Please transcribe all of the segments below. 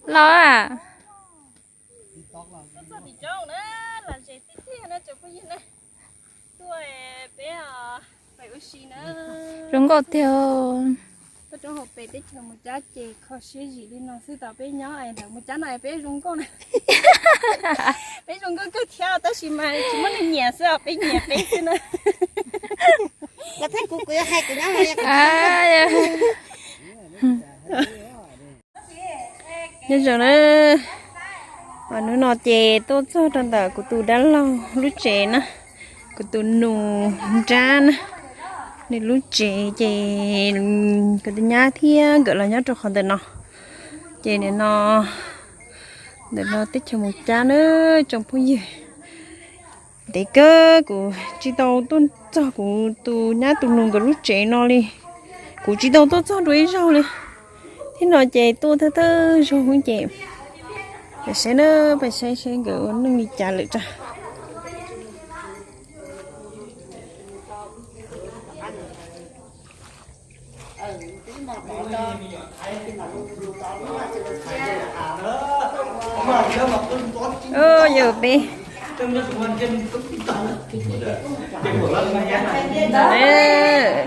Los a. Zoo nkauj tiag. Tuaj rau hauv pes teb chaws Mus Cab ces kho siab zim li no xwb, tos peb nyob ntawd Mus Cab no peb zoo nkauj na. Peb zoo nkauj kawg thiab tab sis mas tsis muaj neeg nyiam xwb os, peb nyiam peb xwb na. Nyob zoo na, hnub no ces tuaj txog rau ntawm kuv tus dab laug lub tsev na, kuv tus nus nrab na, nws lub tsev ces kuv tus nyab thiab nkawd los nyob rau qhov ntawm no. Ces nim no ntawm no teb chaws Mus Cab na tsoom phooj ywg. Ntev kawg kuv tsis tau tuaj txog kuv tus nyab tus nus nkawd lub tsev no li. Kuv tsis tau tuaj txog dua ib zaug li. Thiab no ces tuaj thawj thawj zaug ces pais saib na, pais saib saib nkawd ua neej li cas lawm tsa. Yog peb,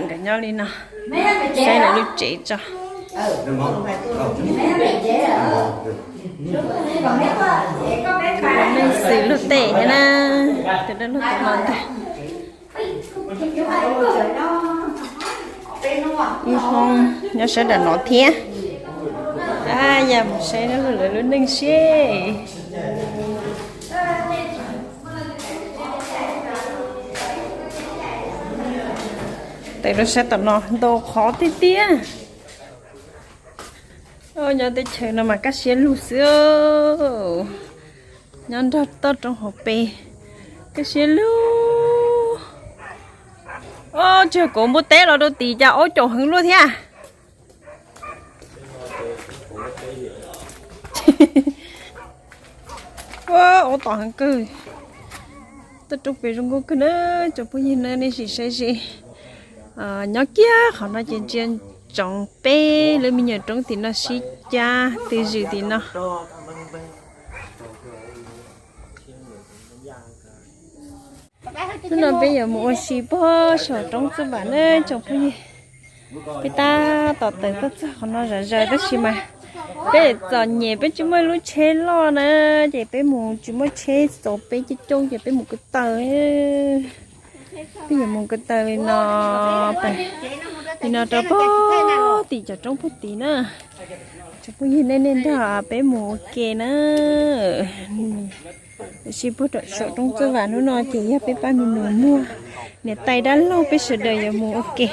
nkawd nyob li no, saib lawv lub tsev tso. Tus neeg xws luag tej thiab na, tus dab laug tus no ntag. Ib hoob nyob sab nram no thiab. Ab, yam mus saib lawv lub neej seb. Tawm rau sab tom no ntau qhov tiag tiag. Nyob teb chaws no mas kaj siab lug xwb. Nyob nrog toj roob hauv pes, kaj siab lug. Ob, tsis yog kauv npua teb los rau tim cas aub caum heev luaj thiab. Ua, aub tom heev kawg. Toj roob pem zoo nkauj kawg na, tsoom phooj ywg na, nej sim saib seb. Nyob kiag qhov no ces ntsia ntsoov peb lub me nyuam roob tim no sib cab twg ywm tim no. Hnub no peb yuav mus ua si puag saum roob Txuj Vam na tsoom phooj ywg. Peb tab tom tawm tuaj txog qhov no zom zaws tab sis mas peb txom nyem peb tsis muaj lub tsheb loj na, ces peb mus tsis muaj tsheb txaus peb coob coob ces peb mus ko taw. Peb yuav mus ko taw li no, li no rau puag tim cov roob puag tid na. Tsoom phooj ywg nej nej nrog peb mus ua ke na. Ua si puag saum roob Txuj Vam hnub no ces yog peb pab me nus muag, niam tais dab laug peb sawv daws yuav mus ua ke.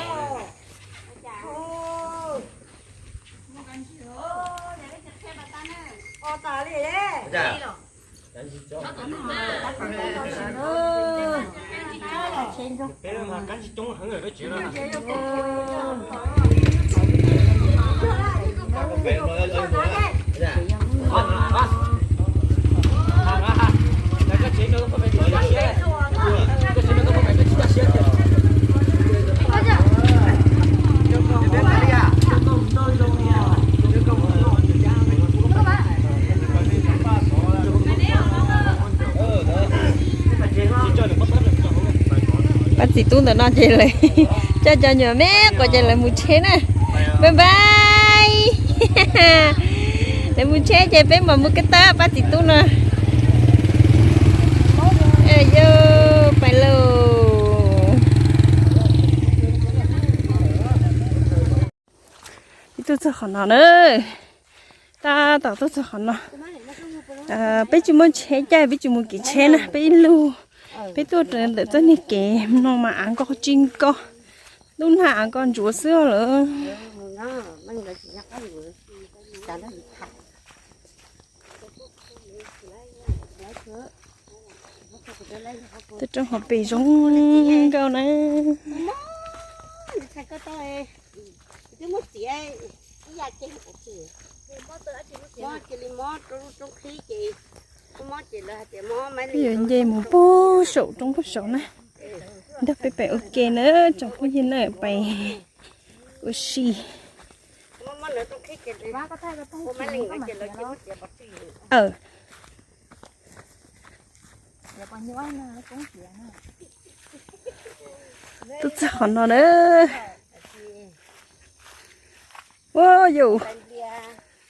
Pab txiv tub ntawm no ces lawv coj cov nyuam me quas ces lawv mus tsheb na. Bye bye. Lawv mus tsheb ces peb mam mus ko taw pab txiv tub no. Yog pais lauj. Peb tuaj txog qhov no na. Tab tom tuaj txog qhov no. Peb tsis muaj tsheb caij, peb tsis mus kev tsheb na, peb ib lug. Peb tuaj ntawm txoj niag kev no mas av nkoj tsis nkoj, ntuj nag av nkoj ntsuav xwb lawm. Tej roob hauv pes zoo nkauj na. Peb yuav nce mus puag saum roob puag saum na, nrog peb pais ua ke na, tsoom phooj ywg na, pais ua si. Tuaj txog qhov no na. Ua yus,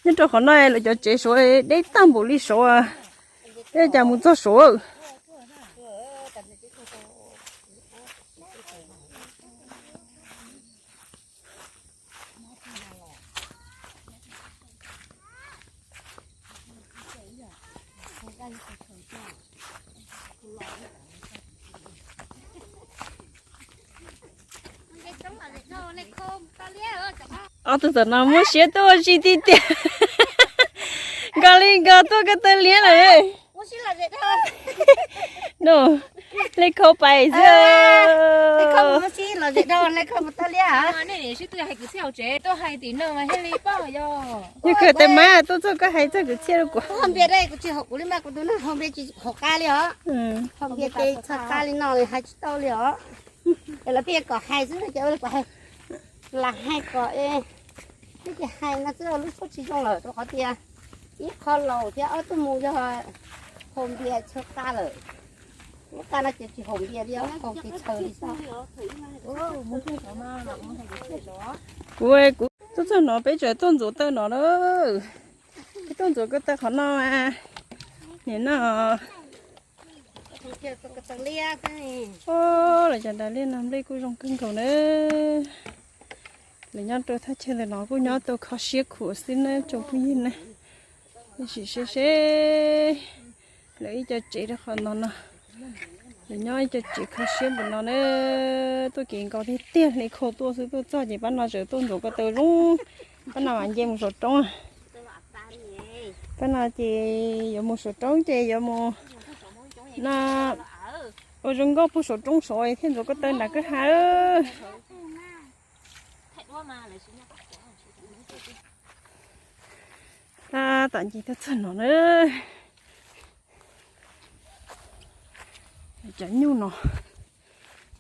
nyob rau qhov no lawv cov tsev suav deb tag npaum li suav, ua cas mus txog suav. Ob tug tam no muaj siab tuaj ua si tiag tiag. Nkos li nkos tuaj ko taw liab lawm. No, Lej Khau pais xwb. Yog kawg tes mas tuaj txog koj hais txog kwv txhiaj rau kuv. Kuv tsis haus kuv li mas kuv tus neeg haus npias tsis haum qab li os. Haus npias ces txog qab li no hais tsis tau li os. Es lawv pheej kom hais xwb ces ua li kuv hais, lam hais kom, peb ces hais no xwb lub suab tsis zoo lawm rau qhov tias ib qho laus thiab ob tug mus yog haus npias txog qab lawm. Lub qab no ces tsis haum npias li os, haus ces txhaws li xwb. Kuv, kuv tuaj txog no peb tseem tuaj ntxuav taw no na. Peb tuaj ntxuav ko taw qhov no mas, nim no, o, lawv cov dav liaj no nplej kuj zoo kawg nkaus na. Lawv nyob rau thaj chaw ntawm no kuj nyob tau kho siab khuav xwb na tsoom phooj ywg na. Sim seb seb lawv ib co tsev rau qhov no no. Lawv nyob ib co tsev kho siab npaum no na. Tuaj kev nkaus tiag tiag li khau tuaj xwb, tuaj txog ces pab no tseem tuaj ntxuav ko taw zoo. Pab no mas nce mus saum roob. Pab no ces yuav mus saum roob ces yuav mus no, ua zoo nkauj puag saum roob saud thiaj ntxuav ko taw nram kwj ha. Tab tom nce tuaj txog no na. Cov nyuj no,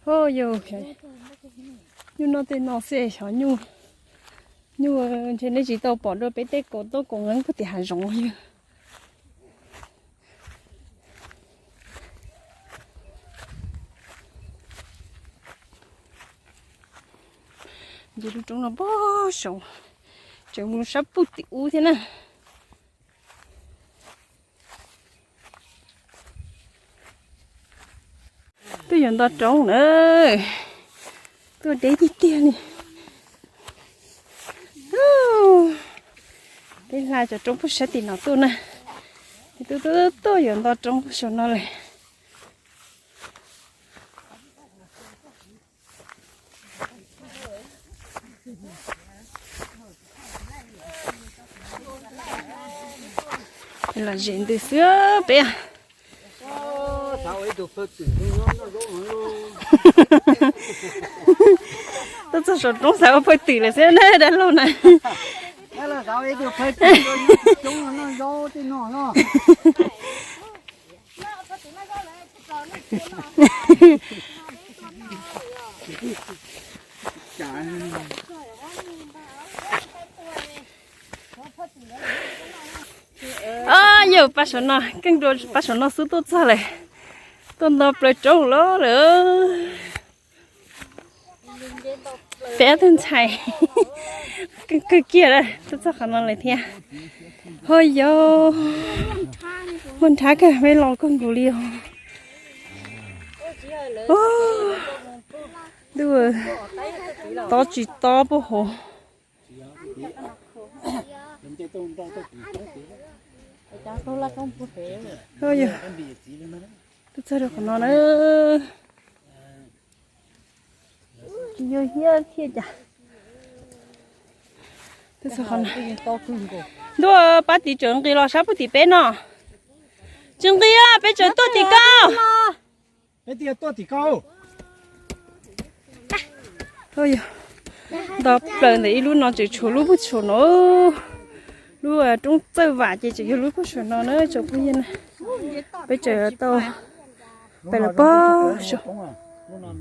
o yog nyuj noj tej no xwb, xyov nyuj, nyuj ntshe nej tsis tau pom dua peb tej kaus toj kaus nqeeb puag tim hav zoov yog. Nce lub roob no pog saud, tseem mus sab puag tim ub thiab na. Tuaj yuav nto roob na, tuaj deb tiag tiag li. Peb hla cov roob puag sab tim no tuaj na, tuaj tuaj tuaj yuav nto roob puag saum no lawm. Los zem ntws xwb peb. Tuaj txog saum roob xav ua phawj twm lawm xwb na dab laug na. O, yog pab saum no, keej dua pab saum no xwb tuaj txog lawm. Tuaj nto plaws roob lawm lawm. Peb ob tug ntxhais kawg kiag lawm, tuaj txog qhov no lawm thiab. Ho yog muaj nrhab kawg, peb los kawg nkaus li os. Ntuj, tob tsis tob puag hauv. Yog, tuaj txog rau qhov no na. Tsis yog hiab thiaj cas. Tuaj txog qhov no. Ntuj, pab tim tseem nqis los sab puag tim peb no. Tsis nqis, peb tseem tuaj tim koj. Nto plaws ntawm ib lub no tseem tshuav lub puag saum no. Lub roob txawj vam ces tseem yog lub puag saum no na tsoom phooj ywg na. Peb tseem tau pais los pog saum. Ua lawm,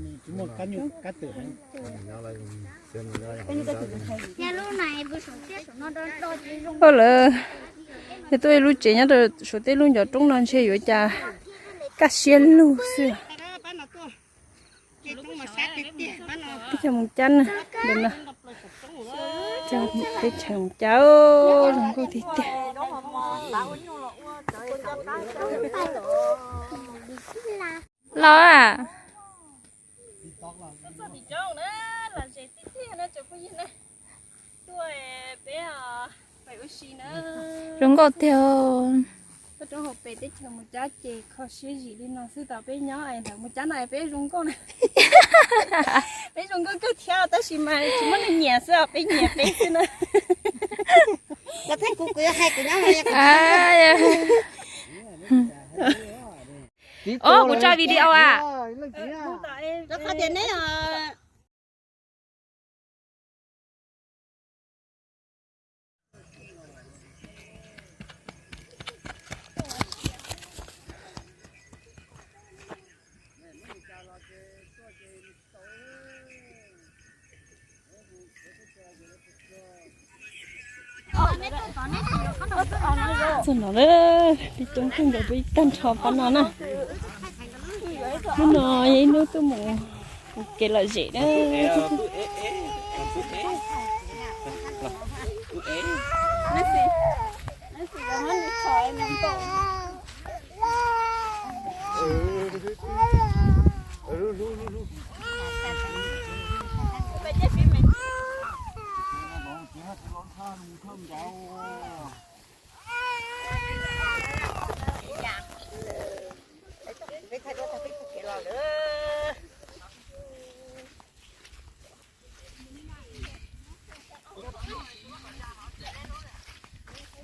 yog tuaj ib lub tsev nyob rau saum tej lub ncov roob no ntshe yuav cas kaj siab lug xwb. Teb chaws Moos Cab na, ntawm no, teb chaws Moos Cab zoo nkauj tiag tiag. Los a. Zoo nkauj tiag. Tuaj rau hauv pes teb chaws Moos Cab ces kho siab zim li no xwb, tos peb nyob es ntawm Moos Cab no peb zoo nkauj na. Peb zoo nkauj kawg thiab tab sis mas tsis muaj neeg nyiam xwb os, peb nyiam peb xwb na. Os, kuv tso video a. Txog no na, peb coob kawg nkaus peb tag nrho pab no na. Hnub no yog ib hnub tuaj mus ua kev lom zem na.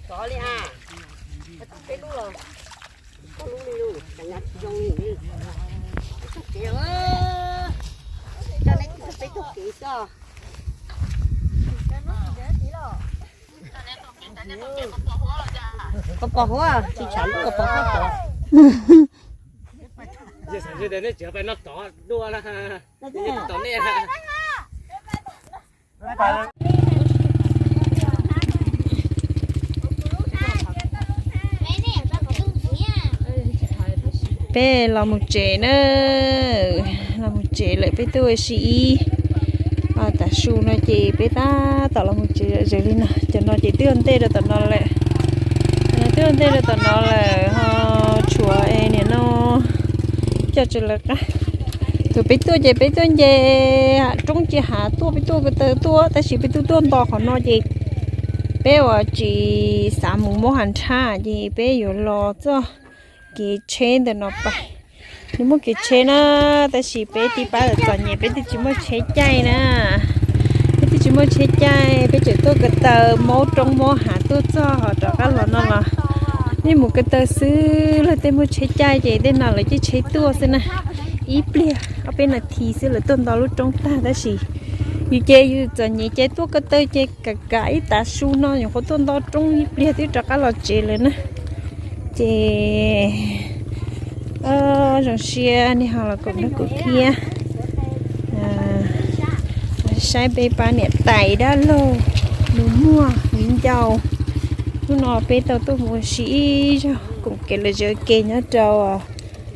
Tov li a, tau peb lub los, tau lub li lus, cas nyas tsis zoo li. Peb tug kev, tso nej tug peb tug kev xwb. Koj pos huab, tsis tshav ntuj koj pos huab tod. Peb los mus tsev na, los mus tsev lawm, peb tuaj ua si ib tav su no ces peb tab tom los mus tsev zom zaws li no. Cov no ces twb ua ntej rau tom no lawm, cov no twb ua ntej rau tom no lawm ho tshuav niam no coj tsis lawv qab. Thaum peb tuaj ces peb tuaj nce roob cia hav tuaj, peb tuaj ko taw tuaj, tab sis peb tuaj tuaj nto qhov no ces peb ua tsis xav mus mob hav nrhab ces peb yuav los txoj kev tsheb ntawm no pais. Nws muaj kev tsheb na, tab sis peb tib pab txom nyem peb twb tsis muaj tsheb caij na. Peb twb tsis muaj tsheb caij, peb tseem tuaj ko taw mob roob mob hav tuaj txog ho rov qab los no los nej mus ko taw xwb, luag tej muaj tsheb caij ces tej no lawv caij tsheb tuaj xwb na. Ib pliag ob peb nas this xwb lawv tuaj nto lub roob tag, tab sis yus ces yus txom nyem ces tuaj ko taw ces kam kam ib tav su no nyuam qhuav tuaj nto roob ib pliag twb rov qab los tsev lawm na. Ces zoo siab nej ho los koom nrog kuv thiab saib peb pab niam tais dab laug nus muag viv ncaus. Hnub no peb tau tuaj mus ua si ib zaug koom kev lom zem ua ke nyob rau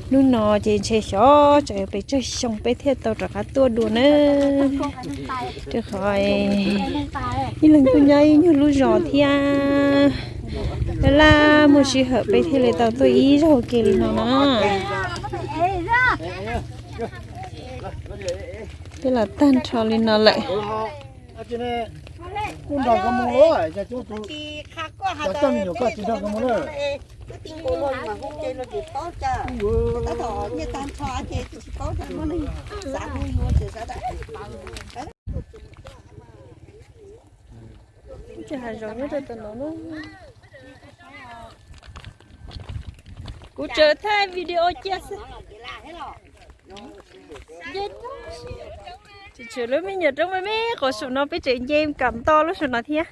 hnub no ces ntshe xyov tseem yuav pes tsawg xyoo peb thiaj tau rov qab tuaj dua na. Rau qhov ib leeg kuj nyob ib nyuag lub zos thiab, laj laj muaj sij hawm peb thiaj li tau tuaj ib zaug ua ke li no na. Peb los tag nrho li no lawm. Ces hav zoov nyob rau tom no na. Kuv tseem thaij video cia xwb. Tseem tshuav lub me nyuam roob me me qhov saum no peb tseem nce kam nto lub saum no thiab.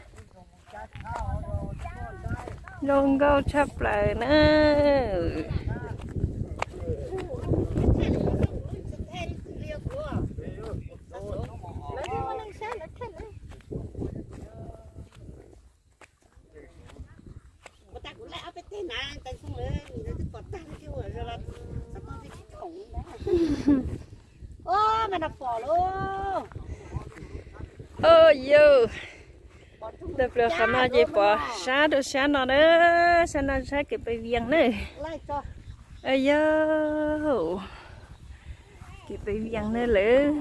Zoo nkauj tshaj plaws na. Au yau, ntawm plaws qhov no ces pom sab rau sab no na, sab no sab kev pem Vias na. Au yau, kev pem Vias na lawm.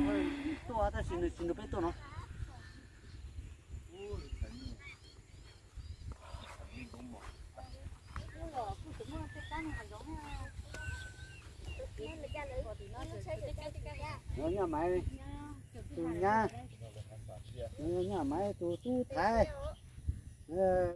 Nyob Maiv, tus nyab, nyob Maiv tus tub Thaiv.